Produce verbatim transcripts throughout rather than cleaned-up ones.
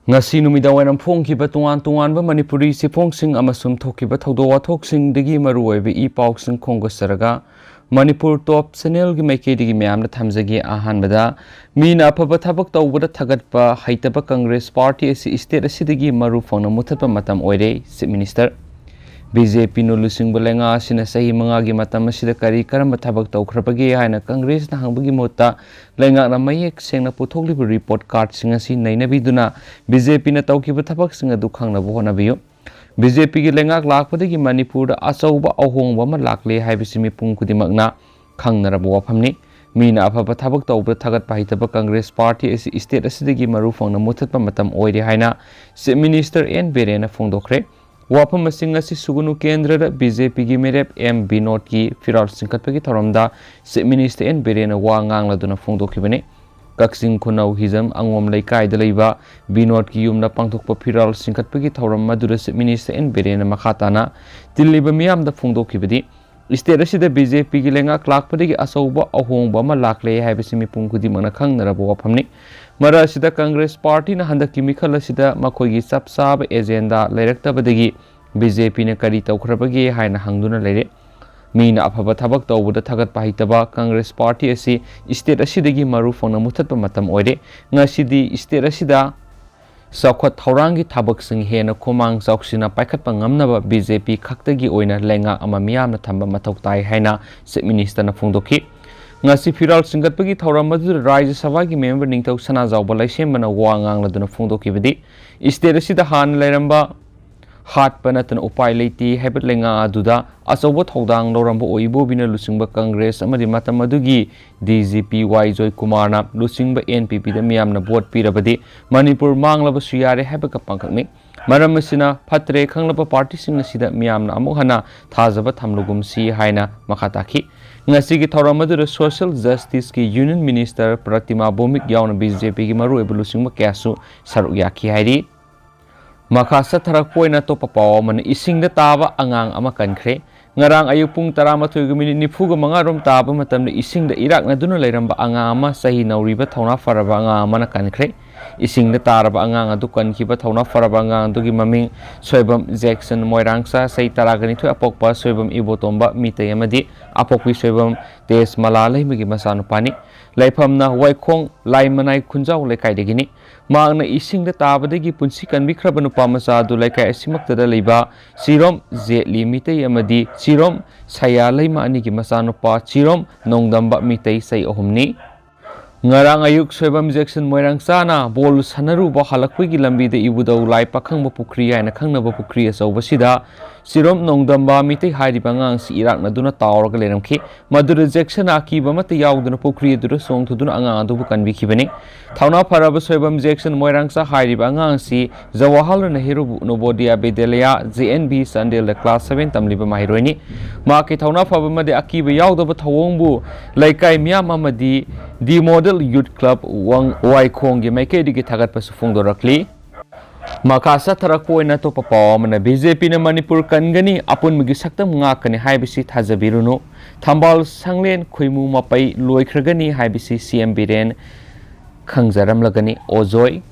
ꯉꯁꯤ ꯅꯨꯃꯤꯗꯥꯡꯋꯥꯏꯔꯝ ꯐꯣꯡꯈꯤꯕ ꯇꯣꯉꯥꯟ ꯇꯣꯉꯥꯟꯕ ꯃꯅꯤꯄꯨꯔꯤ ꯆꯦꯐꯣꯡꯁꯤꯡ ꯑꯃꯁꯨꯡ ꯊꯣꯛꯈꯤꯕ ꯊꯧꯗꯣꯛ ꯋꯥꯊꯣꯛꯁꯤꯡꯗꯒꯤ ꯃꯔꯨꯑꯣꯏꯕ ꯏ ꯄꯥꯎꯁꯤꯡ ꯈꯣꯝꯒꯠꯆꯔꯒ, ꯃꯅꯤꯄꯨꯔ ꯇꯣꯞ ꯆꯦꯅꯦꯜꯒꯤ ꯃꯥꯏꯀꯩꯗꯒꯤ ꯃꯌꯥꯝꯗ ꯊꯝꯖꯒꯦ꯫ ꯑꯍꯥꯟꯕꯗ, ꯃꯤꯅ ꯑꯐꯕ ꯊꯕꯛ ꯇꯧꯕꯗ ꯊꯥꯒꯠꯄ ꯍꯩꯇꯕ ꯀꯪꯒ꯭ꯔꯦꯁ ꯄꯥꯔꯇꯤ ꯑꯁꯤ ꯁ꯭ꯇꯦꯠ ꯑꯁꯤꯗꯒꯤ ꯃꯔꯨ ꯐꯪꯅ ꯃꯨꯊꯠꯄ ꯃꯇꯝ ꯑꯣꯏꯔꯦ, ꯆꯤꯐ ꯃꯤꯅꯤꯁꯇꯔ꯫ ꯕꯤ ꯖꯦ ꯄꯤꯅ ꯂꯨꯆꯤꯡꯕ ꯂꯩꯉꯥꯛ ꯑꯁꯤꯅ ꯆꯍꯤ ꯃꯉꯥꯒꯤ ꯃꯇꯝ ꯑꯁꯤꯗ ꯀꯔꯤ ꯀꯔꯝꯕ ꯊꯕꯛ ꯇꯧꯈ꯭ꯔꯕꯒꯦ ꯍꯥꯏꯅ ꯀꯪꯒ꯭ꯔꯦꯁꯅ ꯍꯪꯕꯒꯤ ꯃꯍꯨꯠꯇ, ꯂꯩꯉꯥꯛꯅ ꯃꯌꯦꯛ ꯁꯦꯡꯅ ꯄꯨꯊꯣꯛꯂꯤꯕ ꯔꯤꯄꯣꯔꯠ ꯀꯥꯔꯗꯁꯤꯡ ꯑꯁꯤ ꯅꯩꯅꯕꯤꯗꯨꯅ ꯕꯤ ꯖꯦ ꯄꯤꯅ ꯇꯧꯈꯤꯕ ꯊꯕꯛꯁꯤꯡ ꯑꯗꯨ ꯈꯪꯅꯕ ꯍꯣꯠꯅꯕꯤꯌꯨ꯫ ꯕꯤ ꯖꯦ ꯄꯤꯒꯤ ꯂꯩꯉꯥꯛ ꯂꯥꯛꯄꯗꯒꯤ ꯃꯅꯤꯄꯨꯔꯗ ꯑꯆꯧꯕ ꯑꯍꯣꯡꯕ ꯑꯃ ꯂꯥꯛꯂꯦ ꯍꯥꯏꯕꯁꯤ ꯃꯤꯄꯨꯝ ꯈꯨꯗꯤꯡꯃꯛꯅ ꯈꯪꯅꯔꯕ ꯋꯥꯐꯝꯅꯤ꯫ ꯃꯤꯅ ꯑꯐꯕ ꯊꯕꯛ ꯇꯧꯕꯗ ꯊꯥꯒꯠꯄ ꯍꯩꯇꯕ ꯀꯪꯒ꯭ꯔꯦꯁ ꯄꯥꯔꯇꯤ ꯑꯁꯤ ꯁ꯭ꯇꯦꯠ ꯑꯁꯤꯗꯒꯤ ꯃꯔꯨ ꯐꯪꯅ ꯃꯨꯊꯠꯄ ꯃꯇꯝ ꯑꯣꯏꯔꯦ ꯍꯥꯏꯅ ꯆꯤꯐ ꯃꯤꯅꯤꯁꯇꯔ ꯑꯦꯟ ꯕꯤꯔꯦꯟꯅ ꯐꯣꯡꯗꯣꯛꯈ꯭ꯔꯦ꯫ ꯋꯥꯐꯝꯁꯤꯡ ꯑꯁꯤ ꯁꯨꯒꯨꯅꯨ ꯀꯦꯟꯗ꯭ꯔꯗ ꯕꯤ ꯖꯦ ꯄꯤꯒꯤ ꯃꯤꯔꯦꯞ ꯑꯦꯝ ꯕꯤꯅꯣꯗꯀꯤ ꯐꯤꯔꯥꯜ ꯆꯤꯡꯈꯠꯄꯒꯤ ꯊꯧꯔꯝꯗ ꯆꯤꯐ ꯃꯤꯅꯤꯁꯇꯔ ꯑꯦꯟ ꯕꯤꯔꯦꯟꯅ ꯋꯥ ꯉꯥꯡꯂꯗꯨꯅ ꯐꯣꯡꯗꯣꯛꯈꯤꯕꯅꯤ꯫ ꯀꯛꯆꯤꯡ ꯈꯨꯅꯧ ꯍꯤꯖꯝ ꯑꯉꯣꯝ ꯂꯩꯀꯥꯏꯗ ꯂꯩꯕ ꯕꯤꯅꯣꯗꯀꯤ ꯌꯨꯝꯗ ꯄꯥꯡꯊꯣꯛꯄ ꯐꯤꯔꯥꯜ ꯆꯤꯡꯈꯠꯄꯒꯤ ꯊꯧꯔꯝ ꯑꯗꯨꯗ ꯆꯤꯐ ꯃꯤꯅꯤꯁꯇꯔ ꯑꯦꯟ ꯕꯤꯔꯦꯟꯅ ꯃꯈꯥ ꯇꯥꯅ ꯇꯤꯜꯂꯤꯕ ꯃꯤꯌꯥꯝꯗ ꯐꯣꯡꯗꯣꯛꯈꯤꯕꯗꯤ, ꯁ꯭ꯇꯦꯠ ꯑꯁꯤꯗ ꯕꯤ ꯖꯦ ꯄꯤꯒꯤ ꯂꯩꯉꯥꯛ ꯂꯥꯛꯄꯗꯒꯤ ꯑꯆꯧꯕ ꯑꯍꯣꯡꯕ ꯑꯃ ꯂꯥꯛꯂꯦ ꯍꯥꯏꯕꯁꯤ ꯃꯤꯄꯨꯝ ꯈꯨꯗꯤꯡꯃꯛꯅ ꯈꯪꯅꯔꯕ ꯋꯥꯐꯝꯅꯤ꯫ ꯃꯔꯛ ꯑꯁꯤꯗ ꯀꯪꯒ꯭ꯔꯦꯁ ꯄꯥꯔꯇꯤꯅ ꯍꯟꯗꯛꯀꯤ ꯃꯤꯈꯜ ꯑꯁꯤꯗ ꯃꯈꯣꯏꯒꯤ ꯆꯞ ꯆꯥꯕ ꯑꯦꯖꯦꯟꯗꯥ ꯂꯩꯔꯛꯇꯕꯗꯒꯤ ꯕꯤ ꯖꯦ ꯄꯤꯅ ꯀꯔꯤ ꯇꯧꯈ꯭ꯔꯕꯒꯦ ꯍꯥꯏꯅ ꯍꯪꯗꯨꯅ ꯂꯩꯔꯦ꯫ ꯃꯤꯅ ꯑꯐꯕ ꯊꯕꯛ ꯇꯧꯕꯗ ꯊꯥꯒꯠꯄ ꯍꯩꯇꯕ ꯀꯪꯒ꯭ꯔꯦꯁ ꯄꯥꯔꯇꯤ ꯑꯁꯤ ꯁ꯭ꯇꯦꯠ ꯑꯁꯤꯗꯒꯤ ꯃꯔꯨ ꯐꯪꯅ ꯃꯨꯊꯠꯄ ꯃꯇꯝ ꯑꯣꯏꯔꯦ꯫ ꯉꯁꯤꯗꯤ ꯁ꯭ꯇꯦꯠ ꯑꯁꯤꯗ ꯆꯥꯎꯈꯠ ꯊꯧꯔꯥꯡꯒꯤ ꯊꯕꯛꯁꯤꯡ ꯍꯦꯟꯅ ꯈꯨꯃꯥꯡ ꯆꯥꯎꯁꯤꯟꯅ ꯄꯥꯏꯈꯠꯄ ꯉꯝꯅꯕ ꯕꯤ ꯖꯦ ꯄꯤ ꯈꯛꯇꯒꯤ ꯑꯣꯏꯅ ꯂꯩꯉꯥꯛ ꯑꯃ ꯃꯤꯌꯥꯝꯅ ꯊꯝꯕ ꯃꯊꯧ ꯇꯥꯏ ꯍꯥꯏꯅ ꯆꯤꯐ ꯃꯤꯅꯤꯁꯇꯔꯅ ꯐꯣꯡꯗꯣꯛꯈꯤ꯫ ꯉꯁꯤ ꯐꯤꯔꯥꯜ ꯆꯤꯡꯈꯠꯄꯒꯤ ꯊꯧꯔꯝ ꯑꯗꯨꯗ ꯔꯥꯖ꯭ꯌ ꯁꯚꯥꯒꯤ ꯃꯦꯝꯕꯔ ꯅꯤꯡꯊꯧ ꯁꯅꯥꯖꯥꯎꯕ ꯂꯩꯁꯦꯝꯕꯅ ꯋꯥ ꯉꯥꯡꯂꯗꯨꯅ ꯐꯣꯡꯗꯣꯛꯈꯤꯕꯗꯤ, ꯁ꯭ꯇꯦꯠ ꯑꯁꯤꯗ ꯍꯥꯟꯅ ꯂꯩꯔꯝꯕ ꯍꯥꯠꯄ ꯅꯠꯇꯅ ꯎꯄꯥꯏ ꯂꯩꯇꯦ ꯍꯥꯏꯕ ꯂꯩꯉꯥꯛ ꯑꯗꯨꯗ ꯑꯆꯧꯕ ꯊꯧꯗꯥꯡ ꯂꯧꯔꯝꯕ ꯑꯣꯏ ꯏꯕꯣꯕꯤꯅ ꯂꯨꯆꯤꯡꯕ ꯀꯪꯒ꯭ꯔꯦꯁ ꯑꯃꯗꯤ ꯃꯇꯝ ꯑꯗꯨꯒꯤ ꯗꯤ ꯖꯤ ꯄꯤ ꯋꯥꯏ ꯖꯣꯏꯀꯨꯃꯥꯔꯅ ꯂꯨꯆꯤꯡꯕ ꯑꯦꯟ ꯄꯤ ꯄꯤꯗ ꯃꯤꯌꯥꯝꯅ ꯚꯣꯠ ꯄꯤꯔꯕꯗꯤ ꯃꯅꯤꯄꯨꯔ ꯃꯥꯡꯂꯕꯁꯨ ꯌꯥꯔꯦ ꯍꯥꯏꯕꯒ ꯄꯥꯡꯈꯛꯅꯤ꯫ ꯃꯔꯝ ꯑꯁꯤꯅ ꯐꯠꯇ꯭ꯔꯦ ꯈꯪꯂꯕ ꯄꯥꯔꯇꯤꯁꯤꯡ ꯑꯁꯤꯗ ꯃꯤꯌꯥꯝꯅ ꯑꯃꯨꯛ ꯍꯟꯅ ꯊꯥꯖꯕ ꯊꯝꯂꯒꯨꯝꯁꯤ ꯍꯥꯏꯅ ꯃꯈꯥ ꯇꯥꯈꯤ꯫ ꯉꯁꯤꯒꯤ ꯊꯧꯔꯝ ꯑꯗꯨꯗ ꯁꯣꯁꯤꯌꯦꯜ ꯖꯁꯇꯤꯁꯀꯤ ꯌꯨꯅꯤꯌꯟ ꯃꯤꯅꯤꯁꯇꯔ ꯄ꯭ꯔꯇꯤꯃꯥ ꯚꯧꯃꯤꯛ ꯌꯥꯎꯅ ꯕꯤ ꯖꯦ ꯄꯤꯒꯤ ꯃꯔꯨꯑꯣꯏꯕ ꯂꯨꯆꯤꯡꯕ ꯀꯌꯥꯁꯨ ꯁꯔꯨꯛ ꯌꯥꯈꯤ ꯍꯥꯏꯔꯤ꯫ ꯃꯈꯥ ꯆꯠꯊꯔꯛꯄ ꯑꯣꯏꯅ ꯑꯇꯣꯞꯄ ꯄꯥꯎ ꯑꯃꯅ, ꯏꯁꯤꯡꯗ ꯇꯥꯕ ꯑꯉꯥꯡ ꯑꯃ ꯀꯟꯈ꯭ꯔꯦ꯫ ꯉꯔꯥꯡ ꯑꯌꯨꯛ ꯄꯨꯡ ꯇꯔꯥꯃꯥꯊꯣꯏꯒ ꯃꯤꯅꯤꯠ ꯅꯤꯐꯨꯒ ꯃꯉꯥ ꯔꯣꯝ ꯇꯥꯕ ꯃꯇꯝꯗ ꯏꯁꯤꯡꯗ ꯏꯔꯥꯛꯅꯗꯨꯅ ꯂꯩꯔꯝꯕ ꯑꯉꯥꯡ ꯑꯃ, ꯆꯍꯤ ꯅꯧꯔꯤꯕ ꯊꯧꯅꯥ ꯐꯔꯕ ꯑꯉꯥꯡ ꯑꯃꯅ ꯀꯟꯈ꯭ꯔꯦ꯫ ꯏꯁꯤꯡꯗ ꯇꯥꯔꯕ ꯑꯉꯥꯡ ꯑꯗꯨ ꯀꯟꯈꯤꯕ ꯊꯧꯅꯥ ꯐꯔꯕ ꯑꯉꯥꯡ ꯑꯗꯨꯒꯤ ꯃꯃꯤꯡ ꯁꯣꯏꯕꯝ ꯖꯦꯛꯁꯟ ꯃꯣꯏꯔꯥꯡꯆꯥ, ꯆꯍꯤ ꯇꯔꯥꯒ ꯅꯤꯊꯣꯏ, ꯑꯄꯣꯛꯄ ꯁꯣꯏꯕꯝ ꯏꯕꯣꯇꯣꯝꯕ ꯃꯤꯇꯩ ꯑꯃꯗꯤ ꯑꯄꯣꯛꯄꯤ ꯁꯣꯏꯕꯝ ꯇꯦꯖꯃꯂꯥ ꯂꯩꯃꯒꯤ ꯃꯆꯥꯅꯨꯄꯥꯅꯤ꯫ ꯂꯩꯐꯝꯅ ꯋꯥꯏꯈꯣꯡ ꯂꯥꯏꯃꯅꯥꯏ ꯈꯨꯟꯖꯥꯎ ꯂꯩꯀꯥꯏꯗꯒꯤꯅꯤ꯫ ꯃꯍꯥꯛꯅ ꯏꯁꯤꯡꯗ ꯇꯥꯕꯗꯒꯤ ꯄꯨꯟꯁꯤ ꯀꯟꯕꯤꯈ꯭ꯔꯕ ꯅꯨꯄꯥ ꯃꯆꯥ ꯑꯗꯨ ꯂꯩꯀꯥꯏ ꯑꯁꯤꯃꯛꯇꯗ ꯂꯩꯕ ꯆꯤꯔꯣꯝ ꯖꯦꯠꯂꯤ ꯃꯤꯇꯩ ꯑꯃꯗꯤ ꯆꯤꯔꯣꯝ ꯁꯌꯥ ꯂꯩꯃ ꯑꯅꯤꯒꯤ ꯃꯆꯥꯅꯨꯄꯥ ꯆꯤꯔꯣꯝ ꯅꯣꯡꯗꯝꯕ ꯃꯤꯇꯩ ꯆꯍꯤ ꯑꯍꯨꯝꯅꯤ꯫ ꯉꯔꯥꯡ ꯑꯌꯨꯛ ꯁꯣꯏꯕꯝ ꯖꯦꯛꯁꯟ ꯃꯣꯏꯔꯥꯡꯆꯥꯅ ꯕꯣꯜ ꯁꯥꯟꯅꯔꯨꯕ ꯍꯜꯂꯛꯄꯒꯤ ꯂꯝꯕꯤꯗ ꯏꯕꯨꯙꯧ ꯂꯥꯏ ꯄꯥꯈꯪꯕ ꯄꯨꯈ꯭ꯔꯤ ꯍꯥꯏꯅ ꯈꯪꯅꯕ ꯄꯨꯈ꯭ꯔꯤ ꯑꯆꯧꯕꯁꯤꯗ ꯆꯤꯔꯣꯝ ꯅꯣꯡꯗꯝꯕ ꯃꯤꯇꯩ ꯍꯥꯏꯔꯤꯕ ꯑꯉꯥꯡꯁꯤ ꯏꯔꯥꯛꯅꯗꯨꯅ ꯇꯥꯎꯔꯒ ꯂꯩꯔꯝꯈꯤ꯫ ꯃꯗꯨꯗ ꯖꯦꯛꯁꯟꯅ ꯑꯀꯤꯕ ꯑꯃꯠꯇ ꯌꯥꯎꯗꯅ ꯄꯨꯈ꯭ꯔꯤ ꯑꯗꯨꯗ ꯆꯣꯡꯊꯗꯨꯅ ꯑꯉꯥꯡ ꯑꯗꯨꯕꯨ ꯀꯟꯕꯤꯈꯤꯕꯅꯤ꯫ ꯊꯧꯅꯥ ꯐꯔꯕ ꯁꯣꯏꯕꯝ ꯖꯦꯛꯁꯟ ꯃꯣꯏꯔꯥꯡꯆꯥ ꯍꯥꯏꯔꯤꯕ ꯑꯉꯥꯡ ꯑꯁꯤ Jawaharlal Nehru Navodaya Vidyalaya, J N V ꯆꯥꯟꯗꯦꯜꯗ ꯀ꯭ꯂꯥꯁ ꯁꯚꯦꯟ ꯇꯝꯂꯤꯕ ꯃꯍꯩꯔꯣꯏꯅꯤ꯫ ꯃꯍꯥꯛꯀꯤ ꯊꯧꯅꯥ ꯐꯕ ꯑꯃꯗꯤ ꯑꯀꯤꯕ ꯌꯥꯎꯗꯕ ꯊꯧꯑꯣꯡꯕꯨ ꯂꯩꯀꯥꯏ ꯃꯤꯌꯥꯝ ꯑꯃꯗꯤ ꯗꯤ ꯃꯣꯗꯦꯜ ꯌꯨꯠ ꯀ꯭ꯂꯕ ꯋꯥꯡ-, ꯋꯥꯏꯈꯣꯡꯒꯤ ꯃꯥꯏꯀꯩꯗꯒꯤ ꯊꯥꯒꯠꯄꯁꯨ ꯐꯣꯡꯗꯣꯔꯛꯂꯤ꯫ ꯃꯈꯥ ꯆꯠꯊꯔꯛꯄ ꯑꯣꯏꯅ ꯑꯇꯣꯞꯄ ꯄꯥꯎ ꯑꯃꯅ, ꯕꯤ ꯖꯦ ꯄꯤꯅ ꯃꯅꯤꯄꯨꯔ ꯀꯟꯒꯅꯤ, ꯑꯄꯨꯟꯕꯒꯤ ꯁꯛꯇꯝ ꯉꯥꯛꯀꯅꯤ ꯍꯥꯏꯕꯁꯤ ꯊꯥꯖꯕꯤꯔꯨꯅꯨ, ꯊꯝꯕꯥꯜ ꯁꯪꯂꯦꯟ ꯈꯣꯏꯃꯨ ꯃꯄꯩ ꯂꯣꯏꯈ꯭ꯔꯒꯅꯤ ꯍꯥꯏꯕꯁꯤ ꯁꯤ ꯑꯦꯝ ꯕꯤꯔꯦꯟ ꯈꯪꯖꯔꯝꯂꯒꯅꯤ꯫ ꯑꯣꯖꯣꯏ꯫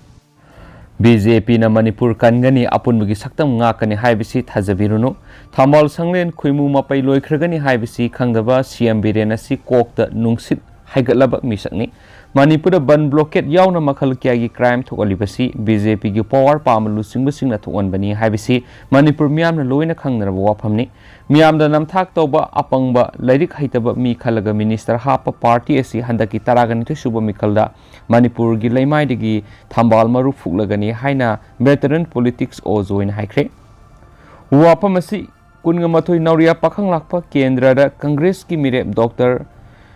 ꯕꯤ ꯖꯦ ꯄꯤꯅ ꯃꯅꯤꯄꯨꯔ ꯀꯟꯒꯅꯤ, ꯑꯄꯨꯟꯕꯒꯤ ꯁꯛꯇꯝ ꯉꯥꯛꯀꯅꯤ ꯍꯥꯏꯕꯁꯤ ꯊꯥꯖꯕꯤꯔꯨꯅꯨ, ꯊꯝꯕꯥꯜ ꯁꯪꯂꯦꯟ ꯈꯣꯏꯃꯨ ꯃꯄꯩ ꯂꯣꯏꯈ꯭ꯔꯒꯅꯤ ꯍꯥꯏꯕꯁꯤ ꯈꯪꯗꯕ ꯁꯤ ꯑꯦꯝ ꯕꯤꯔꯦꯟ ꯑꯁꯤ ꯀꯣꯛꯇ ꯅꯨꯡꯁꯤꯠ ꯍꯥꯏꯒꯠꯂꯕ ꯃꯤꯁꯛꯅꯤ꯫ ꯃꯅꯤꯄꯨꯔꯗ ꯕꯟ ꯕ꯭ꯂꯣꯀꯦꯠ ꯌꯥꯎꯅ ꯃꯈꯜ ꯀꯌꯥꯒꯤ ꯀ꯭ꯔꯥꯏꯝ ꯊꯣꯛꯍꯜꯂꯤꯕꯁꯤ ꯕꯤ ꯖꯦ ꯄꯤꯒꯤ ꯄꯋꯥꯔ ꯄꯥꯝꯕ ꯂꯨꯆꯤꯡꯕꯁꯤꯡꯅ ꯊꯣꯛꯍꯟꯕꯅꯤ ꯍꯥꯏꯕꯁꯤ ꯃꯅꯤꯄꯨꯔ ꯃꯤꯌꯥꯝꯅ ꯂꯣꯏꯅ ꯈꯪꯅꯔꯕ ꯋꯥꯐꯝꯅꯤ꯫ ꯃꯤꯌꯥꯝꯗ ꯅꯝꯊꯥꯛ ꯇꯧꯕ, ꯑꯄꯪꯕ, ꯂꯥꯏꯔꯤꯛ ꯍꯩꯇꯕ ꯃꯤ ꯈꯜꯂꯒ ꯃꯤꯅꯤꯁꯇꯔ ꯍꯥꯞꯄ ꯄꯥꯔꯇꯤ ꯑꯁꯤ ꯍꯟꯗꯛꯀꯤ ꯇꯔꯥꯒ ꯅꯤꯊꯣꯏ ꯁꯨꯕ ꯃꯤꯈꯜꯗ ꯃꯅꯤꯄꯨꯔꯒꯤ ꯂꯩꯃꯥꯏꯗꯒꯤ ꯊꯝꯕꯥꯜ ꯃꯔꯨ ꯐꯨꯛꯂꯒꯅꯤ ꯍꯥꯏꯅ ꯚꯦꯇꯔꯟ ꯄꯣꯂꯤꯇꯤꯛꯁ ꯑꯣꯖꯣꯏꯅ ꯍꯥꯏꯈ꯭ꯔꯦ꯫ ꯋꯥꯐꯝ ꯑꯁꯤ ꯀꯨꯟꯒ ꯃꯥꯊꯣꯏ ꯅꯧꯔꯤꯌꯥ ꯄꯥꯈꯪ ꯂꯥꯛꯄ ꯀꯦꯟꯗ꯭ꯔꯗ ꯀꯪꯒ꯭ꯔꯦꯁꯀꯤ ꯃꯤꯔꯦꯞ ꯗꯣꯛꯇꯔ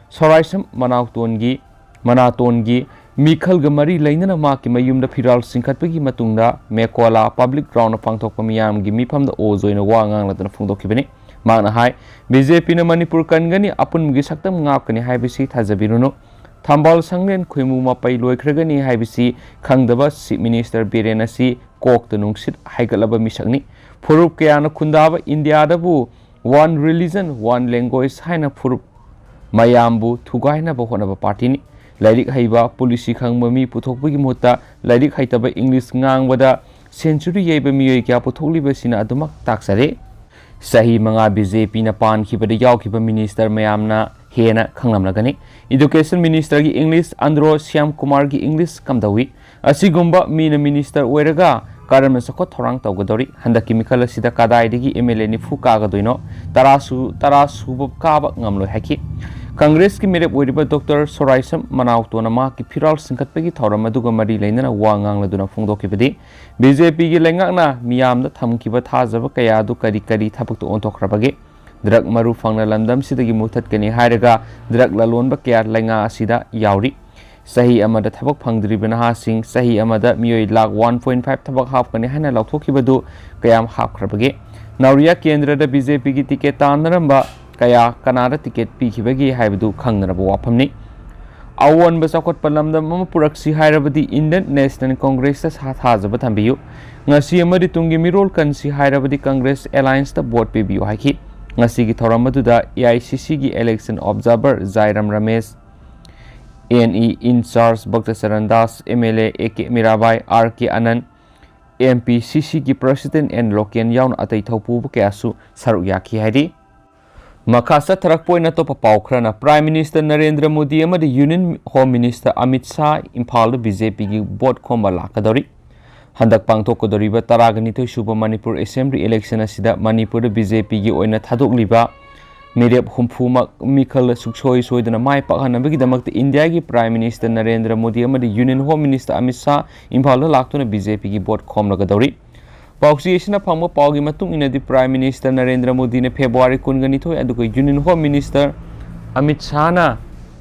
ꯁꯣꯔꯥꯏꯁꯝ ꯃꯅꯥꯎꯇꯣꯟꯒꯤ, ꯃꯅꯥꯇꯣꯟꯒꯤ ꯃꯤꯈꯜꯒ ꯃꯔꯤ ꯂꯩꯅꯅ ꯃꯍꯥꯛꯀꯤ ꯃꯌꯨꯝꯗ ꯐꯤꯔꯥꯜ ꯆꯤꯡꯈꯠꯄꯒꯤ ꯃꯇꯨꯡꯗ ꯃꯦꯀꯣꯂꯥ ꯄꯕ꯭ꯂꯤꯛ ꯒ꯭ꯔꯥꯎꯟꯗ ꯄꯥꯡꯊꯣꯛꯄ ꯃꯤꯌꯥꯝꯒꯤ ꯃꯤꯐꯝꯗ ꯑꯣꯖꯣꯏꯅ ꯋꯥ ꯉꯥꯡꯂꯗꯨꯅ ꯐꯣꯡꯗꯣꯛꯈꯤꯕꯅꯤ꯫ ꯃꯍꯥꯛꯅ ꯍꯥꯏ, ꯕꯤ ꯖꯦ ꯄꯤꯅ ꯃꯅꯤꯄꯨꯔ ꯀꯟꯒꯅꯤ, ꯑꯄꯨꯟꯕꯒꯤ ꯁꯛꯇꯝ ꯉꯥꯛꯀꯅꯤ ꯍꯥꯏꯕꯁꯤ ꯊꯥꯖꯕꯤꯔꯨꯅꯨ꯫ ꯊꯝꯕꯥꯜ ꯁꯪꯂꯦꯟ ꯈꯣꯏꯃꯨ ꯃꯄꯩ ꯂꯣꯏꯈ꯭ꯔꯒꯅꯤ ꯍꯥꯏꯕꯁꯤ ꯈꯪꯗꯕ ꯆꯤꯐ ꯃꯤꯅꯤꯁꯇꯔ ꯕꯤꯔꯦꯟ ꯑꯁꯤ ꯀꯣꯛꯇ ꯅꯨꯡꯁꯤꯠ ꯍꯥꯏꯒꯠꯂꯕ ꯃꯤꯁꯛꯅꯤ꯫ ꯐꯨꯔꯨꯞ ꯀꯌꯥꯅ ꯈꯨꯟꯗꯥꯕ ꯏꯟꯗꯤꯌꯥꯗꯕꯨ one religion, one language ꯍꯥꯏꯅ ꯐꯨꯔꯨꯞ ꯃꯌꯥꯝꯕꯨ ꯊꯨꯒꯥꯏꯅꯕ ꯍꯣꯠꯅꯕ ꯄꯥꯔꯇꯤꯅꯤ꯫ ꯂꯥꯏꯔꯤꯛ ꯍꯩꯕ, ꯄꯣꯂꯤꯁꯤ ꯈꯪꯕ ꯃꯤ ꯄꯨꯊꯣꯛꯄꯒꯤ ꯃꯍꯨꯠꯇ ꯂꯥꯏꯔꯤꯛ ꯍꯩꯇꯕ, ꯏꯪꯂꯤꯁ ꯉꯥꯡꯕꯗ ꯁꯦꯟꯆꯨꯔꯤ ꯌꯩꯕ ꯃꯤꯑꯣꯏ ꯀꯌꯥ ꯄꯨꯊꯣꯛꯂꯤꯕꯁꯤꯅ ꯑꯗꯨꯃꯛ ꯇꯥꯛꯆꯔꯦ꯫ ꯆꯍꯤ ꯃꯉꯥ ꯕꯤ ꯖꯦ ꯄꯤꯅ ꯄꯥꯟꯈꯤꯕꯗ ꯌꯥꯎꯈꯤꯕ ꯃꯤꯅꯤꯁꯇꯔ ꯃꯌꯥꯝꯅ ꯍꯦꯟꯅ ꯈꯪꯂꯝꯂꯒꯅꯤ꯫ ꯏꯗꯨꯀꯦꯁꯟ ꯃꯤꯅꯤꯁꯇꯔꯒꯤ ꯏꯪꯂꯤꯁ, ꯑꯟꯗ꯭ꯔꯣ ꯁ꯭ꯌꯥꯝ ꯀꯨꯃꯥꯔꯒꯤ ꯏꯪꯂꯤꯁ ꯀꯝꯗꯧꯏ? ꯑꯁꯤꯒꯨꯝꯕ ꯃꯤꯅ ꯃꯤꯅꯤꯁꯇꯔ ꯑꯣꯏꯔꯒ ꯀꯔꯝꯅ ꯆꯥꯎꯈꯠ ꯊꯧꯔꯥꯡ ꯇꯧꯒꯗꯧꯔꯤ? ꯍꯟꯗꯛꯀꯤ ꯃꯤꯈꯜ ꯑꯁꯤꯗ ꯀꯗꯥꯏꯗꯒꯤ ꯑꯦꯝ ꯑꯦꯜ ꯑꯦ ꯅꯤꯐꯨ ꯀꯥꯒꯗꯣꯏꯅꯣ? ꯇꯔꯥ ꯁꯨ-, ꯇꯔꯥ ꯁꯨꯕ ꯀꯥꯕ ꯉꯝꯂꯣꯏ ꯍꯥꯏꯈꯤ꯫ ꯀꯪꯒ꯭ꯔꯦꯁꯀꯤ ꯃꯤꯔꯦꯞ ꯑꯣꯏꯔꯤꯕ ꯗꯣꯛꯇꯔ ꯁꯣꯔꯥꯏꯁꯝ ꯃꯅꯥꯎꯇꯣꯅ ꯃꯍꯥꯛꯀꯤ ꯐꯤꯔꯥꯜ ꯆꯤꯡꯈꯠꯄꯒꯤ ꯊꯧꯔꯝ ꯑꯗꯨꯒ ꯃꯔꯤ ꯂꯩꯅꯅ ꯋꯥ ꯉꯥꯡꯂꯗꯨꯅ ꯐꯣꯡꯗꯣꯛꯈꯤꯕꯗꯤ, ꯕꯤ ꯖꯦ ꯄꯤꯒꯤ ꯂꯩꯉꯥꯛꯅ ꯃꯤꯌꯥꯝꯗ ꯊꯝꯈꯤꯕ ꯊꯥꯖꯕ ꯀꯌꯥ ꯑꯗꯨ ꯀꯔꯤ ꯀꯔꯤ ꯊꯕꯛꯇ ꯑꯣꯟꯊꯣꯛꯈ꯭ꯔꯕꯒꯦ? ꯗ꯭ꯔꯒ ꯃꯔꯨ ꯐꯪꯅ ꯂꯝꯗꯝꯁꯤꯗꯒꯤ ꯃꯨꯊꯠꯀꯅꯤ ꯍꯥꯏꯔꯒ ꯗ꯭ꯔꯒ ꯂꯂꯣꯟꯕ ꯀꯌꯥ ꯂꯩꯉꯥꯛ ꯑꯁꯤꯗ ꯌꯥꯎꯔꯤ꯫ ꯆꯍꯤ ꯑꯃꯗ ꯊꯕꯛ ꯐꯪꯗ꯭ꯔꯤꯕ ꯅꯍꯥꯁꯤꯡ, ꯆꯍꯤ ꯑꯃꯗ ꯃꯤꯑꯣꯏ ꯂꯥꯈ ꯋꯥꯟ ꯄꯣꯏꯟ ꯐꯥꯏꯚ ꯊꯕꯛ ꯍꯥꯞꯀꯅꯤ ꯍꯥꯏꯅ ꯂꯥꯎꯊꯣꯛꯈꯤꯕꯗꯨ ꯀꯌꯥꯝ ꯍꯥꯞꯈ꯭ꯔꯕꯒꯦ? ꯅꯥꯎꯔꯤꯌꯥ ꯀꯦꯟꯗ꯭ꯔꯗ ꯕꯤ ꯖꯦ ꯄꯤꯒꯤ ꯇꯤꯀꯦꯠ ꯇꯥꯟꯅꯔꯝꯕ ꯀꯌꯥ ꯀꯅꯥꯗ ꯇꯤꯀꯦꯠ ꯄꯤꯈꯤꯕꯒꯦ ꯍꯥꯏꯕꯗꯨ ꯈꯪꯅꯔꯕ ꯋꯥꯐꯝꯅꯤ꯫ ꯑꯑꯣꯟꯕ ꯆꯥꯎꯈꯠꯄ ꯂꯝꯗꯝ ꯑꯃ ꯄꯨꯔꯛꯁꯤ ꯍꯥꯏꯔꯕꯗꯤ ꯏꯟꯗꯤꯌꯟ ꯅꯦꯁꯅꯦꯜ ꯀꯣꯡꯒ꯭ꯔꯦꯁꯇ ꯁꯥ-, ꯊꯥꯖꯕ ꯊꯝꯕꯤꯌꯨ꯫ ꯉꯁꯤ ꯑꯃꯗꯤ ꯇꯨꯡꯒꯤ ꯃꯤꯔꯣꯜ ꯀꯟꯁꯤ ꯍꯥꯏꯔꯕꯗꯤ ꯀꯪꯒ꯭ꯔꯦꯁ ꯑꯦꯂꯥꯌꯟꯁꯇ ꯚꯣꯠ ꯄꯤꯕꯤꯌꯨ ꯍꯥꯏꯈꯤ꯫ ꯉꯁꯤꯒꯤ ꯊꯧꯔꯝ ꯑꯗꯨꯗ ꯑꯦ ꯑꯥꯏ ꯁꯤ ꯁꯤꯒꯤ election observer Jairam Ramesh, N E incharge Bhaktacharan Das, M L A A K Mirabai, R K Anan, M P C ꯁꯤꯒꯤ ꯄ꯭ꯔꯁꯤꯗꯦꯟ ꯑꯦꯟ ꯂꯣꯀꯦꯟ ꯌꯥꯎꯅ ꯑꯇꯩ ꯊꯧꯄꯨꯕ ꯀꯌꯥꯁꯨ ꯁꯔꯨꯛ ꯌꯥꯈꯤ ꯍꯥꯏꯔꯤ꯫ ꯃꯈꯥ ꯆꯠꯊꯔꯛꯄ ꯑꯣꯏꯅ ꯑꯇꯣꯞꯄ ꯄꯥꯎ ꯈꯔꯅ, ꯄ꯭ꯔꯥꯏꯝ ꯃꯤꯅꯤꯁꯇꯔ ꯅꯔꯦꯟꯗ꯭ꯔ ꯃꯣꯗꯤ ꯑꯃꯗꯤ union home minister Amit Shah ꯏꯝꯐꯥꯜꯗ ꯕꯤ ꯖꯦ ꯄꯤꯒꯤ ꯚꯣꯠ ꯈꯣꯝꯕ ꯂꯥꯛꯀꯗꯧꯔꯤ꯫ ꯍꯟꯗꯛ ꯄꯥꯡꯊꯣꯛꯀꯗꯧꯔꯤꯕ ꯇꯔꯥꯒ ꯅꯤꯊꯣꯏ ꯁꯨꯕ ꯃꯅꯤꯄꯨꯔ ꯑꯦꯁꯦꯝꯕ꯭ꯂꯤ ꯏꯂꯦꯛꯁꯟ ꯑꯁꯤꯗ ꯃꯅꯤꯄꯨꯔꯗ ꯕꯤ ꯖꯦ ꯄꯤꯒꯤ ꯑꯣꯏꯅ ꯊꯥꯗꯣꯛꯂꯤꯕ ꯃꯤꯔꯦꯞ ꯍꯨꯝꯐꯨꯃꯛ ꯃꯤꯈꯜ ꯁꯨꯡꯁꯣꯏ ꯁꯣꯏꯗꯅ ꯃꯥꯏ ꯄꯥꯛꯍꯟꯅꯕꯒꯤꯗꯃꯛꯇ ꯏꯟꯗꯤꯌꯥꯒꯤ ꯄ꯭ꯔꯥꯏꯝ ꯃꯤꯅꯤꯁꯇꯔ ꯅꯔꯦꯟꯗ꯭ꯔ ꯃꯣꯗꯤ ꯑꯃꯗꯤ union home minister Amit Shah ꯏꯝꯐꯥꯜꯗ ꯂꯥꯛꯇꯨꯅ ꯕꯤ ꯖꯦ ꯄꯤꯒꯤ ꯚꯣꯠ ꯈꯣꯝꯂꯒꯗꯧꯔꯤ꯫ ꯄꯥꯎꯆꯦ ꯑꯁꯤꯅ ꯐꯪꯕ ꯄꯥꯎꯒꯤ ꯃꯇꯨꯡ ꯏꯟꯅꯗꯤ, ꯄ꯭ꯔꯥꯏꯝ ꯃꯤꯅꯤꯁꯇꯔ ꯅꯔꯦꯟꯗ꯭ꯔ ꯃꯣꯗꯤꯅ ꯐꯦꯕ꯭ꯔꯨꯋꯥꯔꯤ ꯀꯨꯟꯒ ꯅꯤꯊꯣꯏ, ꯑꯗꯨꯒ ꯌꯨꯅꯤꯌꯟ ꯍꯣꯝ ꯃꯤꯅꯤꯁꯇꯔ ꯑꯃꯤꯠ ꯁꯥꯍꯅ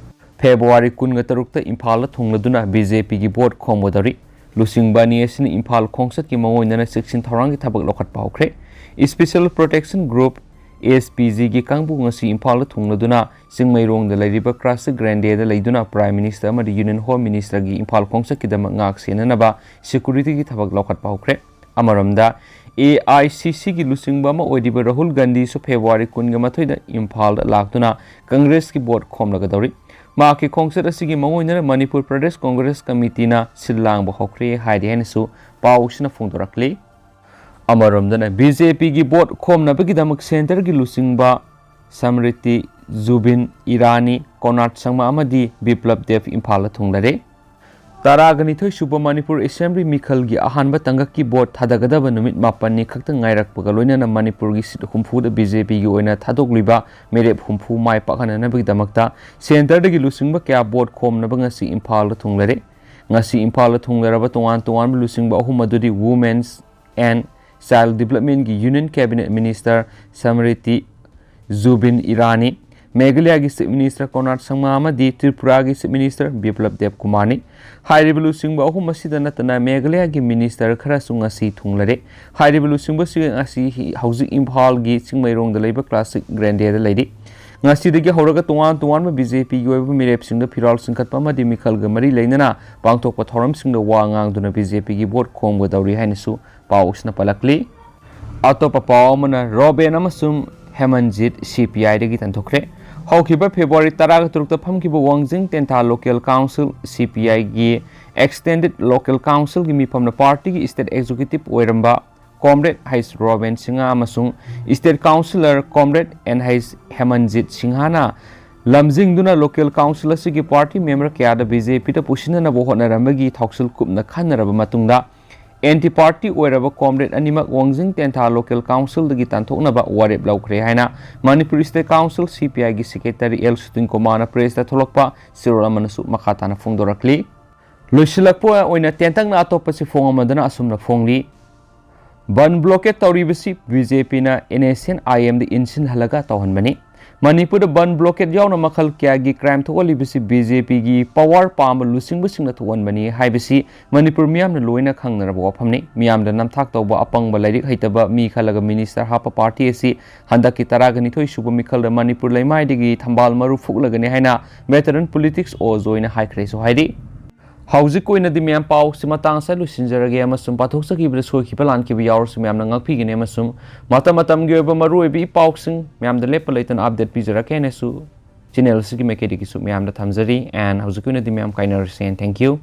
ꯐꯦꯕ꯭ꯔꯨꯋꯥꯔꯤ ꯀꯨꯟꯒ ꯇꯔꯨꯛꯇ ꯏꯝꯐꯥꯜꯗ ꯊꯨꯡꯂꯗꯨꯅ ꯕꯤ ꯖꯦ ꯄꯤꯒꯤ ꯚꯣꯠ ꯈꯣꯝꯒꯗꯧꯔꯤ꯫ ꯂꯨꯆꯤꯡꯕ ꯑꯅꯤ ꯑꯁꯤꯅ ꯏꯝꯐꯥꯜ ꯈꯣꯡꯆꯠꯀꯤ ꯃꯑꯣꯡ ꯏꯟꯅ ꯆꯦꯛꯁꯤꯟ ꯊꯧꯔꯥꯡꯒꯤ ꯊꯕꯛ ꯂꯧꯈꯠꯄ ꯍꯧꯈ꯭ꯔꯦ꯫ Special protection group, S P ꯖꯤꯒꯤ ꯀꯥꯡꯕꯨ ꯉꯁꯤ ꯏꯝꯐꯥꯜꯗ ꯊꯨꯡꯂꯗꯨꯅ ꯆꯤꯡꯃꯩꯔꯣꯡꯗ ꯂꯩꯔꯤꯕ ꯀ꯭ꯔꯥꯁꯤꯛ ꯒ꯭ꯔꯦꯟꯗꯦꯗ ꯂꯩꯗꯨꯅ ꯄ꯭ꯔꯥꯏꯝ ꯃꯤꯅꯤꯁꯇꯔ ꯑꯃꯗꯤ ꯌꯨꯅꯤꯌꯟ ꯍꯣꯝ ꯃꯤꯅꯤꯁꯇꯔꯒꯤ ꯏꯝꯐꯥꯜ ꯈꯣꯡꯆꯠꯀꯤꯗꯃꯛ ꯉꯥꯛ ꯁꯦꯟꯅꯅꯕ ꯁꯦꯀ꯭ꯌꯨꯔꯤꯇꯤꯒꯤ ꯊꯕꯛ ꯂꯧꯈꯠꯄ ꯍꯧꯈ꯭ꯔꯦ꯫ ꯑꯃꯔꯣꯝꯗ, ꯑꯦ ꯑꯥꯏ ꯁꯤ ꯁꯤꯒꯤ ꯂꯨꯆꯤꯡꯕ ꯑꯃ ꯑꯣꯏꯔꯤꯕ ꯔꯥꯍꯨꯜ ꯒꯥꯟꯙꯤꯁꯨ ꯐꯦꯕ꯭ꯔꯨꯋꯥꯔꯤ ꯀꯨꯟꯒ ꯃꯥꯊꯣꯏꯗ ꯏꯝꯐꯥꯜꯗ ꯂꯥꯛꯇꯨꯅ ꯀꯪꯒ꯭ꯔꯦꯁꯀꯤ ꯚꯣꯠ ꯈꯣꯝꯂꯒꯗꯧꯔꯤ꯫ ꯃꯍꯥꯛꯀꯤ ꯈꯣꯡꯆꯠ ꯑꯁꯤꯒꯤ ꯃꯥꯡꯑꯣꯏꯅꯅ ꯃꯅꯤꯄꯨꯔ ꯄ꯭ꯔꯗꯦꯁ ꯀꯣꯡꯒ꯭ꯔꯦꯁ ꯀꯃꯤꯇꯤꯅ ꯁꯤꯜ ꯂꯥꯡꯕ ꯍꯧꯈ꯭ꯔꯦ ꯍꯥꯏꯔꯤ ꯍꯥꯏꯅꯁꯨ ꯄꯥꯎꯁꯤꯅ ꯐꯣꯡꯗꯣꯔꯛꯂꯤ꯫ ꯑꯃꯔꯣꯝꯗꯅ ꯕꯤ ꯖꯦ ꯄꯤꯒꯤ ꯚꯣꯠ ꯈꯣꯝꯅꯕꯒꯤꯗꯃꯛ ꯁꯦꯟꯇꯔꯒꯤ ꯂꯨꯆꯤꯡꯕ ꯁꯃ꯭ꯔꯤꯇꯤ ꯖꯨꯕꯤꯟ ꯏꯔꯥꯅꯤ, ꯀꯣꯅꯥꯔꯗ ꯁꯪꯃꯥ ꯑꯃꯗꯤ ꯕꯤꯄ꯭ꯂꯕ ꯗꯦꯕ ꯏꯝꯐꯥꯜꯗ ꯊꯨꯡꯂꯔꯦ꯫ ꯇꯔꯥꯒ ꯅꯤꯊꯣꯏ ꯁꯨꯕ ꯃꯅꯤꯄꯨꯔ ꯑꯦꯁꯦꯝꯕ꯭ꯂꯤ ꯃꯤꯈꯜꯒꯤ ꯑꯍꯥꯟꯕ ꯇꯥꯡꯀꯛꯀꯤ ꯚꯣꯠ ꯊꯥꯗꯒꯗꯕ ꯅꯨꯃꯤꯠ ꯃꯥꯄꯟꯅꯤ ꯈꯛꯇ ꯉꯥꯏꯔꯛꯄꯒ ꯂꯣꯏꯅꯅ ꯃꯅꯤꯄꯨꯔꯒꯤ ꯁꯤꯠ ꯍꯨꯝꯐꯨꯗ ꯕꯤ ꯖꯦ ꯄꯤꯒꯤ ꯑꯣꯏꯅ ꯊꯥꯗꯣꯛꯂꯤꯕ ꯃꯤꯔꯦꯞ ꯍꯨꯝꯐꯨ ꯃꯥꯏ ꯄꯥꯛꯍꯟꯅꯅꯕꯒꯤꯗꯃꯛꯇ ꯁꯦꯟꯇꯔꯗꯒꯤ ꯂꯨꯆꯤꯡꯕ ꯀꯌꯥ ꯚꯣꯠ ꯈꯣꯝꯅꯕ ꯉꯁꯤ ꯏꯝꯐꯥꯜꯗ ꯊꯨꯡꯂꯔꯦ꯫ ꯉꯁꯤ ꯏꯝꯐꯥꯜꯗ ꯊꯨꯡꯂꯔꯕ ꯇꯣꯉꯥꯟ ꯇꯣꯉꯥꯟꯕ ꯂꯨꯆꯤꯡꯕ ꯑꯍꯨꯝ ꯑꯗꯨꯗꯤ Women's and Child Developmentꯀꯤ Union Cabinet Minister ꯁꯃ꯭ꯔꯤꯇꯤ ꯖꯨꯕꯤꯟ Irani, ꯃꯦꯘꯥꯂꯌꯥꯒꯤ Chief Minister ꯀꯣꯅꯥꯔꯗ ꯁꯪꯃꯥ ꯑꯃꯗꯤ ꯇ꯭ꯔꯤꯄꯨꯔꯥꯒꯤ Chief Minister ꯕꯤꯄ꯭ꯂꯕ ꯗꯦꯕ ꯀꯨꯃꯥꯔꯅꯤ꯫ ꯍꯥꯏꯔꯤꯕ ꯂꯨꯆꯤꯡꯕ ꯑꯍꯨꯝ ꯑꯁꯤꯗ ꯅꯠꯇꯅ ꯃꯦꯘꯥꯂꯌꯥꯒꯤ Minister ꯈꯔꯁꯨ ꯉꯁꯤ ꯊꯨꯡꯂꯔꯦ꯫ ꯍꯥꯏꯔꯤꯕ ꯂꯨꯆꯤꯡꯕꯁꯤꯡ ꯑꯁꯤ ꯍꯧꯖꯤꯛ ꯏꯝꯐꯥꯜꯒꯤ ꯆꯤꯡꯃꯩꯔꯣꯡꯗ ꯂꯩꯕ ꯀ꯭ꯂꯥꯁꯤꯛ ꯒ꯭ꯔꯦꯟꯗꯦꯗ ꯂꯩꯔꯤ꯫ ꯉꯁꯤꯗꯒꯤ ꯍꯧꯔꯒ ꯇꯣꯉꯥꯟ ꯇꯣꯉꯥꯟꯕ ꯕꯤ ꯖꯦ ꯄꯤꯒꯤ ꯑꯣꯏꯕ ꯃꯤꯔꯦꯞꯁꯤꯡꯗ ꯐꯤꯔꯥꯜ ꯆꯤꯡꯈꯠꯄ ꯑꯃꯗꯤ ꯃꯤꯈꯜꯒ ꯃꯔꯤ ꯂꯩꯅꯅ ꯄꯥꯡꯊꯣꯛꯄ ꯊꯧꯔꯝꯁꯤꯡꯗ ꯋꯥ ꯉꯥꯡꯗꯨꯅ ꯕꯤ ꯖꯦ ꯄꯤꯒꯤ ꯚꯣꯠ ꯈꯣꯝꯒꯗꯧꯔꯤ ꯍꯥꯏꯅꯁꯨ ꯄꯥꯎꯁꯤꯅ ꯄꯜꯂꯛꯂꯤ꯫ ꯑꯇꯣꯞꯄ ꯄꯥꯎ ꯑꯃꯅ, ꯔꯣꯕꯦꯟ ꯑꯃꯁꯨꯡ ꯍꯦꯃꯟꯖꯤꯠ ꯁꯤ ꯄꯤ ꯑꯥꯏꯗꯒꯤ ꯇꯥꯟꯊꯣꯛꯈ꯭ꯔꯦ꯫ ꯍꯧꯈꯤꯕ ꯐꯦꯕ꯭ꯔꯨꯋꯥꯔꯤ ꯇꯔꯥꯒ ꯇꯔꯨꯛꯇ ꯐꯝꯈꯤꯕ ꯋꯥꯡꯖꯤꯡ ꯇꯦꯟꯊꯥ ꯂꯣꯀꯦꯜ ꯀꯥꯎꯟꯁꯤꯜ, ꯁꯤ ꯄꯤ ꯑꯥꯏꯒꯤ Extended Local Councilꯒꯤ ꯃꯤꯐꯝꯅ ꯄꯥꯔꯇꯤꯒꯤ State Executive ꯑꯣꯏꯔꯝꯕ ꯀꯣꯝꯔꯦꯗ ꯍꯩꯆ ꯔꯣꯕꯦꯟ ꯁꯤꯡꯍ ꯑꯃꯁꯨꯡ State Councillor ꯀꯣꯝꯔꯦꯗ ꯑꯦꯟ ꯍꯩꯆ ꯍꯦꯃꯟꯖꯤꯠ ꯁꯤꯡꯍꯅ ꯂꯝꯖꯤꯡꯗꯨꯅ ꯂꯣꯀꯦꯜ ꯀꯥꯎꯟꯁꯤꯜ ꯑꯁꯤꯒꯤ ꯄꯥꯔꯇꯤ ꯃꯦꯝꯕꯔ ꯀꯌꯥꯗ ꯕꯤ ꯖꯦ ꯄꯤꯗ ꯄꯨꯁꯤꯟꯅꯅꯕ ꯍꯣꯠꯅꯔꯝꯕꯒꯤ ꯊꯧꯁꯤꯜ ꯀꯨꯞꯅ ꯈꯟꯅꯔꯕ ꯃꯇꯨꯡꯗ, ꯑꯦꯟꯇꯤ ꯄꯥꯔꯇꯤ ꯑꯣꯏꯔꯕ ꯀꯣꯝꯔꯦꯗ ꯑꯅꯤꯃꯛ ꯋꯥꯡꯖꯤꯡ ꯇꯦꯟꯊꯥ ꯂꯣꯀꯦꯜ ꯀꯥꯎꯟꯁꯤꯜꯗꯒꯤ ꯇꯥꯟꯊꯣꯛꯅꯕ ꯋꯥꯔꯦꯞ ꯂꯧꯈ꯭ꯔꯦ ꯍꯥꯏꯅ ꯃꯅꯤꯄꯨꯔ State Council, ꯁꯤ ꯄꯤ ꯑꯥꯏꯒꯤ Secretary ꯑꯦꯜ ꯁꯨꯇꯤꯟ ꯀꯨꯃꯥꯔꯅ ꯄ꯭ꯔꯦꯁꯇ ꯊꯣꯛꯂꯛꯄ ꯆꯦꯔꯣꯜ ꯑꯃꯅꯁꯨ ꯃꯈꯥ ꯇꯥꯅ ꯐꯣꯡꯗꯣꯔꯛꯂꯤ꯫ ꯂꯣꯏꯁꯤꯜꯂꯛꯄ ꯑꯣꯏꯅ ꯇꯦꯟꯇꯛꯅ ꯑꯇꯣꯞꯄ ꯆꯦꯐꯣꯡ ꯑꯃꯗꯅ ꯑꯁꯨꯝꯅ ꯐꯣꯡꯂꯤ꯫ ꯕꯟ ꯕ꯭ꯂꯣꯀꯦꯠ ꯇꯧꯔꯤꯕꯁꯤ ꯕꯤ ꯖꯦ ꯄꯤꯅ ꯑꯦꯟ ꯑꯦꯁ ꯑꯦꯟ ꯑꯥꯏ ꯑꯦꯝꯗ ꯏꯟꯁꯤꯟꯍꯜꯂꯒ ꯇꯧꯍꯟꯕꯅꯤ꯫ ꯃꯅꯤꯄꯨꯔꯗ ꯕꯟ ꯕ꯭ꯂꯣꯀꯦꯠ ꯌꯥꯎꯅ ꯃꯈꯜ ꯀꯌꯥꯒꯤ ꯀ꯭ꯔꯥꯏꯝ ꯊꯣꯛꯍꯜꯂꯤꯕꯁꯤ ꯕꯤ ꯖꯦ ꯄꯤꯒꯤ ꯄꯋꯥꯔ ꯄꯥꯝꯕ ꯂꯨꯆꯤꯡꯕꯁꯤꯡꯅ ꯊꯣꯛꯍꯟꯕꯅꯤ ꯍꯥꯏꯕꯁꯤ ꯃꯅꯤꯄꯨꯔ ꯃꯤꯌꯥꯝꯅ ꯂꯣꯏꯅ ꯈꯪꯅꯔꯕ ꯋꯥꯐꯝꯅꯤ꯫ ꯃꯤꯌꯥꯝꯗ ꯅꯝꯊꯥꯛ ꯇꯧꯕ, ꯑꯄꯪꯕ, ꯂꯥꯏꯔꯤꯛ ꯍꯩꯇꯕ ꯃꯤ ꯈꯜꯂꯒ ꯃꯤꯅꯤꯁꯇꯔ ꯍꯥꯞꯄ ꯄꯥꯔꯇꯤ ꯑꯁꯤ ꯍꯟꯗꯛꯀꯤ ꯇꯔꯥꯒ ꯅꯤꯊꯣꯏ ꯁꯨꯕ ꯃꯤꯈꯜꯗ ꯃꯅꯤꯄꯨꯔ ꯂꯩꯃꯥꯏꯗꯒꯤ ꯊꯝꯕꯥꯜ ꯃꯔꯨ ꯐꯨꯛꯂꯒꯅꯤ ꯍꯥꯏꯅ ꯚꯦꯇꯔꯟ ꯄꯣꯂꯤꯇꯤꯛꯁ ꯑꯣ ꯖꯣꯏꯅ ꯍꯥꯏꯈ꯭ꯔꯦꯁꯨ ꯍꯥꯏꯔꯤ꯫ ꯍꯧꯖꯤꯛꯀꯤ ꯑꯣꯏꯅꯗꯤ ꯃꯌꯥꯝ ꯄꯥꯎꯁꯤ ꯃꯇꯥꯡ ꯑꯁꯤꯗ ꯂꯣꯏꯁꯤꯟꯖꯔꯒꯦ ꯑꯃꯁꯨꯡ ꯄꯥꯊꯣꯛꯆꯈꯤꯕꯗ ꯁꯣꯏꯈꯤꯕ ꯂꯥꯟꯈꯤꯕ ꯌꯥꯎꯔꯁꯨ ꯃꯌꯥꯝꯅ ꯉꯥꯛꯄꯤꯒꯅꯤ ꯑꯃꯁꯨꯡ ꯃꯇꯝ ꯃꯇꯝꯒꯤ ꯑꯣꯏꯕ ꯃꯔꯨꯑꯣꯏꯕ ꯏ ꯄꯥꯎꯁꯤꯡ ꯃꯌꯥꯝꯗ ꯂꯦꯞꯄ ꯂꯩꯇꯅ ꯑꯞꯗꯦꯠ ꯄꯤꯖꯔꯛꯀꯦ ꯍꯥꯏꯅꯁꯨ ꯆꯦꯅꯦꯜ ꯑꯁꯤꯒꯤ ꯃꯥꯏꯀꯩꯗꯒꯤꯁꯨ ꯃꯌꯥꯝꯗ ꯊꯝꯖꯔꯤ꯫ And ꯍꯧꯖꯤꯛꯀꯤ ꯑꯣꯏꯅꯗꯤ ꯃꯌꯥꯝ ꯀꯥꯏꯅꯔꯁꯦ, and thank you꯫